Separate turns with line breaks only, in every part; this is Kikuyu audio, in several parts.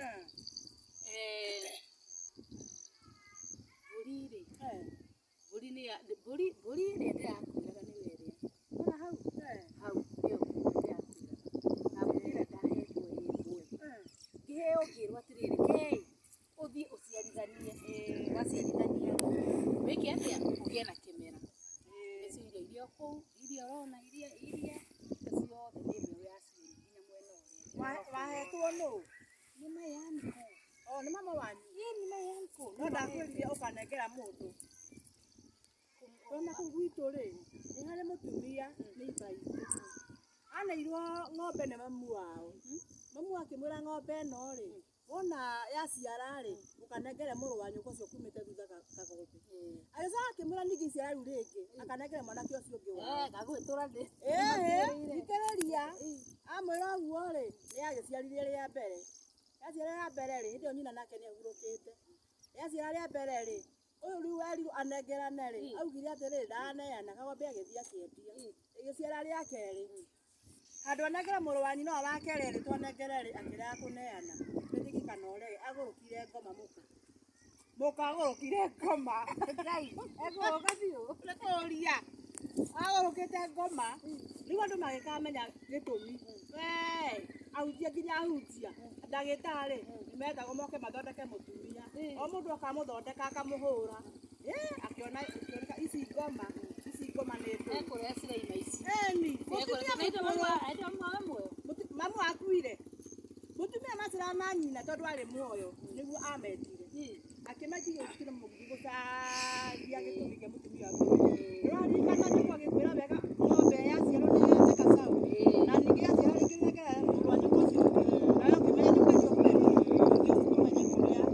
Eh, mbũri rĩ, mbũri nĩ ya mbũri, mbũri ĩrĩa ndĩrakwĩraga nĩyo ĩrĩa wona hau, hau nĩyo mbũri ndĩrakwĩraga, na mbũri ĩrĩa ndahetwo ĩ ĩmwe, ngĩheo ngĩrwo atĩrĩrĩ, kei ũthiĩ ũciarithanie, waciarithania wĩke atĩa, ũgĩe na kĩmera. Nĩcio irio iria kũu, iria ũrona iria iria ciothe nĩ mbeũ yacio nginya mwena ũrĩa.
Wahetwo nũ?
Nĩ my uncle.
O nĩ mama wanyu?
Ĩĩ nĩ my uncle.
No ndakwĩrire ũkanengera mũndũ. Twana kũu gwitũ rĩ, nĩ harĩ mũtumia nĩ iba itũ. Aneirwo ng'ombe nĩ mamu wao. Mamu akĩmwĩra ng'ombe ĩno rĩ, wona yaciara rĩ, ũkanengere mũrũ wa nyũkwa ũcio kumĩte thutha kagombe. Agĩcoka akĩmwĩra ningĩ iciara rĩu rĩngĩ, akanengere mwanake ũcio ũngĩ wao.
Eh, gagwĩtũra ndĩ.
Ĩĩ, thikĩrĩria, amwĩra ũguo rĩ, nĩ agĩciarire rĩa mbere. Yaciara rĩa mbere rĩ, hĩndĩ ĩyo nyina nake nĩ ahurũkĩte. Yaciara rĩa mbere rĩ, ũyũ rĩu erirwo anengerane rĩ, augire atĩrĩrĩ, ndaneana, kagombe agĩthiĩ akĩendia. Ĩgĩciara rĩa kerĩ, handũ anengere mũrũ wa nyina ũyũ wa kerĩ erĩtwo anengere rĩ, akĩrega kũneana. Wĩtĩkie kana ũrege, agũrũkire ngoma mũka. Mũka agũrũkire ngoma.
Ngai, egũrũka biũ.
Nĩ kũũria. Agũrũkĩte ngoma, rĩu andũ magĩkamenya gĩtũmi. We, ahunjia nginya ahunjia, ndagĩtarĩ, nĩmetagwo moke mathondeke mũtumia. O mũndũ akamũthondeka akamũhũra. Ĩ, akĩona akĩoneka ici ngoma, ici ngoma nĩ ndũrũ.
Ekũrĩa ciraima ici.
Ĩni, mũtumia mũkũrũ.
Aitũ mama muoyo.
Mamu akuire. Mũtumia maceraga na nyina tondũ arĩ muoyo, nĩguo ametire. Akĩmetiria gũkĩra mũgĩthiĩ gũcaria gĩtũmi kĩa mũtumia waku. Ndũraririkana nyũkwa agĩkwĩra wega ng'ombe yaciarwo nĩ ĩrete gacaũ. Na ningĩ yaciarwo rĩngĩ nengera mũrũ wa nyũkwa ũcio ũngĩ. Nawe ũkĩmenya nyũkwa ũcio ũngĩ. Ũthiĩ ũmenye kũrĩa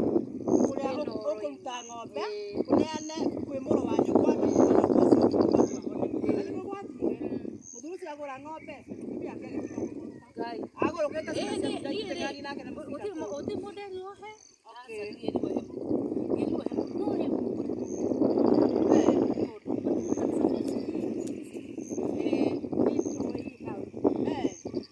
kũrĩa ũkũruta ng'ombe, ũneane kwĩ mũrũ wa nyũkwa na mũrũ wa nyũkwa ũcio ũngĩ mũndũ ũcio ahone. Na nĩguo gwathire. Mũthuri ũcio agũra ng'ombe, mũtumia ake agĩtiga kũgũrũka.
Ngai.
Agũrũkĩte
Ĩĩ,
ciana
niĩ-
cia
niĩ rĩ,
gũteng'erania nake na mũbira
gũtirĩ
kũu.
gũtirĩ mũndũ erirwo he.
Okay.
Aca ndierirwo he mũtu. Ndierirwo he mũtu. No rĩu kũrĩ
Eh,
Eh, nĩ ĩ hau.
eh,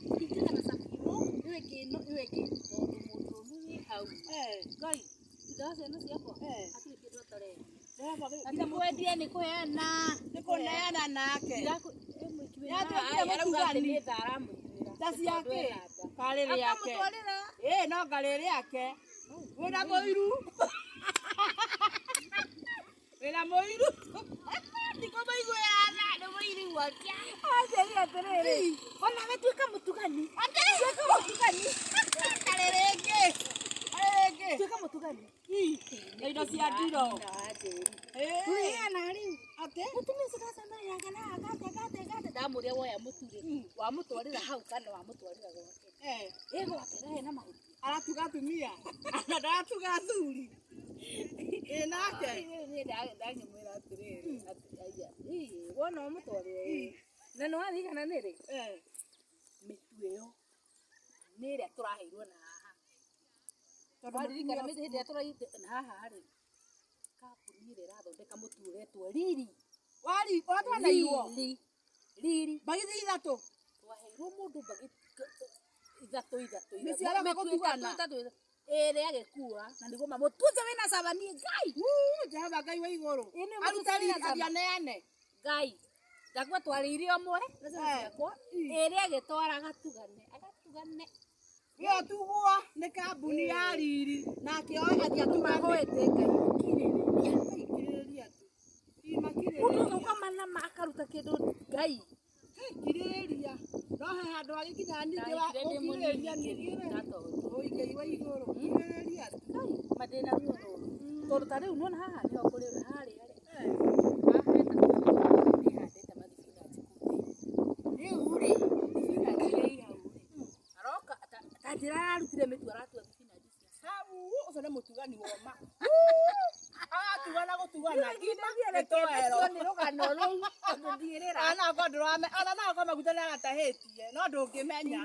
Kũringana na cabi ĩno, ĩyo ĩngĩ ĩno, ĩyo ĩngĩ, tondũ mũndũrũme wĩ hau.
eh,
Ngai, thutha wa ciana ciakwa,
eh.
hatirĩ kĩndũ atarendia.
Jehova,
Ati
nginya mũtu-
kwendia nĩ kũheana.
nĩ kũneana nake.
Ndiraku- eh, mũikiwe
Nĩatuĩkire
na- arauga atĩ
mũtugani.
nĩ tha aramũiguĩra.
Ta ciake.
Tondũ ena nda.
Karĩ rĩake.
Akamũtwarĩra.
Ĩ, no ngarĩ rĩake. Wĩna mũiru. Wĩna mũiru. Ndikũmũiguĩra tha, nĩ mũiru wake.
Anjĩrire atĩrĩrĩ, ona we tuĩka mũtugani. Tuĩka mũtugani.
Karĩ rĩngĩ. Karĩ rĩngĩ.
Tuĩka mũtugani.
Na indo cia ndiro.
Na wanjĩri.
Ĩ,
Tũrĩheana rĩu.
atĩ?
Mũtumia ũcio ndacemania na agate agate agate ndamũria woya mũtu rĩ, wamũtwarĩra hau kana wamũtwarĩra gwake.
Eh,
Ĩ gwake ndarĩ na mahĩtia.
aratuga atumia. Na ndaratuga athuri. Ĩ nake.
Niĩ ndangĩmwĩra atĩrĩrĩ, atĩ aya, ĩ, wona wamũtwarĩra ĩ. Na nĩ waririkana nĩ rĩ?
Eh,
Mĩtu ĩyo nĩ ĩrĩa tũraheirwo na haha.
tondũ
Waririkana
mũtumia
mĩtu hĩndĩ ĩrĩa tũraite na haha rĩ, kambuni ĩrĩa ĩrathondeka mũtu ũretwo Riri.
Wari, ũrĩa twanairwo.
Riri. Riri.
Mbagiti ithatũ.
Twaheirwo mũndũ mbagiti ithatũ ithatũ ithatũ.
Mĩciaro
Mĩtu
gũtugana.
ĩtatũ, ĩtatũ, ĩtatũ. Ĩrĩa agĩkua na nĩguo mamũtu ũcio wĩna cama niĩ Ngai.
Wuu, Jehova Ngai wa igũrũ.
Ĩ nĩ mũtu
Arute
ũcio wĩna
riri,
cama.
athiĩ aneane.
Ngai ndakuwa twarĩire ũmwe na ciana
Eh.
ciakwa ĩrĩa agĩtwara agatugane agatugane
Ĩyo tugwo nĩ kambuni ya riri nake oe athiĩ atugane.
mahoete Ngai ũkirĩrĩria
Kirĩrĩria tu. Ĩ,
mũndũ
makirĩrĩria.
ũka manama akaruta kĩndũ Ngai
Kirĩrĩria. No he handũ hagĩkinya ningĩ wa
Ndahikire ndĩ
gũkirĩrĩria
mũnini
ningĩ rĩ.
ndatondũ
Oi Ngai wa igũrũ. Kirĩrĩria tu.
Ngai ma ndĩna ruo rũrũ tondũ ta rĩu nĩwona haha nĩho kũrĩ harĩa rĩ
Eh,
haha hena nĩhandĩte mathibinanji kũu thĩinĩ rĩu rĩ thibinanji iria i hau rĩ aroka ta njĩra ararutire mĩtu aratua thibinanji ciake
Hau, ũcio nĩ mũtugani woma. Aratugana gũtugana. Ngima gĩtoero.
nĩ rũgano rũu tondũ ndiĩrĩra
Ona okorwo ndũrame, ona no okorwo maguta nĩ aratahĩtie, no ndũngĩmenya.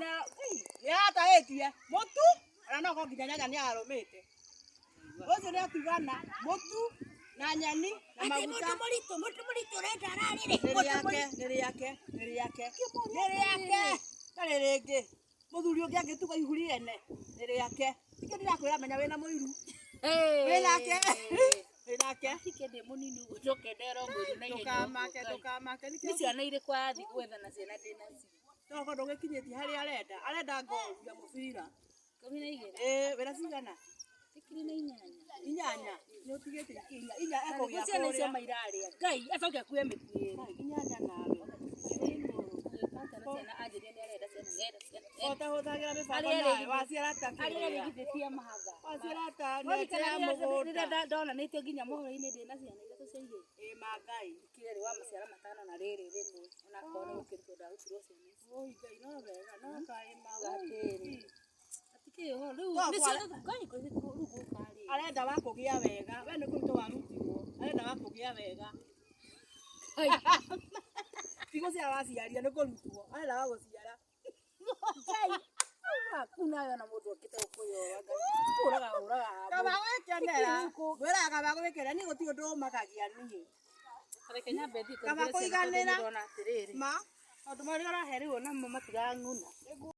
Nĩ aratahĩtie mũtu, ona no okorwo nginya nyanya nĩ ararũmĩte. Ũcio nĩ atugana mũtu na nyeni na maguta.
mũritũ mũndũ mũritũ ũrenda ararĩrĩ
Nĩ rĩake, nĩ rĩake, nĩ rĩake, nĩ rĩake, ndarĩ rĩngĩ. Mũthuri ũngĩ angĩtuga ihu rĩene, nĩ rĩake. Nĩkĩo ndĩrakwĩra menya wĩna mũiru. Wĩnake. Wĩnake.
Tike ndĩ mũnini ũguo njoke ndero mũiru na ihenya ũguo,
Ndũkamake
Ngai.
ndũkamake
Nĩ
nĩkĩo
ciana irĩkũ arathiĩ gwetha na ciana ndĩ nacio?
tokorwo ndũgĩkinyĩtie harĩa arenda. Arenda ngoru ya mũbira.
12.
Ĩĩ wĩna cigana?
18.
Inyanya. Nĩ ũtigĩte inya. Inya
Na
ekũgĩa
nĩguo ciana icio
kũrĩa.
mairarĩa. Ngai acoke akue mĩkuĩre.
Ngai, inyanya nawe.
Ciana anjĩrire nĩ arenda ciana, nĩ arenda ciana.
Ũtahũthagĩra mĩbango
Arĩa
nawe.
rĩngĩ-
Waciara ta
Arĩa
kĩrĩa.
rĩngĩ tia mahatha.
Waciara ta
Wari
neti
kana
ya
rĩrĩa
mũgũnda.
ndonanĩtio nginya mohoro-inĩ ndĩna ciana ithatũ cia igĩrĩ.
Ĩ ma Ngai.
Kĩrĩ wa maciara matano na rĩrĩ rĩmwe onakorwo nĩ gũkĩrutwo ndarutirwo ciana ici.
Oi Ngai no wega no kaĩ ma.
Atĩrĩ. Atikĩrĩ ũhoro rĩu
No,
nĩcio
kwara-
Ngai rĩu gũka rĩ.
Arenda wa kũgĩa wega. We nĩ kũrutwo warutirwo. Arenda wa kũgĩa wega. Ti gũciara waciarire nĩ kũrutwo. Arenda wa gũciara.
Ngai waku nawe ona mũndũ okĩte gũkũyora Ngai. Ũraga ũraga.
Kaba gwĩkenera. Ngwĩraga kaba gwĩkenera niĩ gũtirĩ ũndũ ũmakagia niĩ.
Reke nyambe thiĩ
Kaba
ngagũre ciana tondũ
kũiganĩra.
nĩndona atĩrĩrĩ.
Ma.
Maũndũ marĩa ũrahe rĩu onamo matirang'una.
Nĩguo.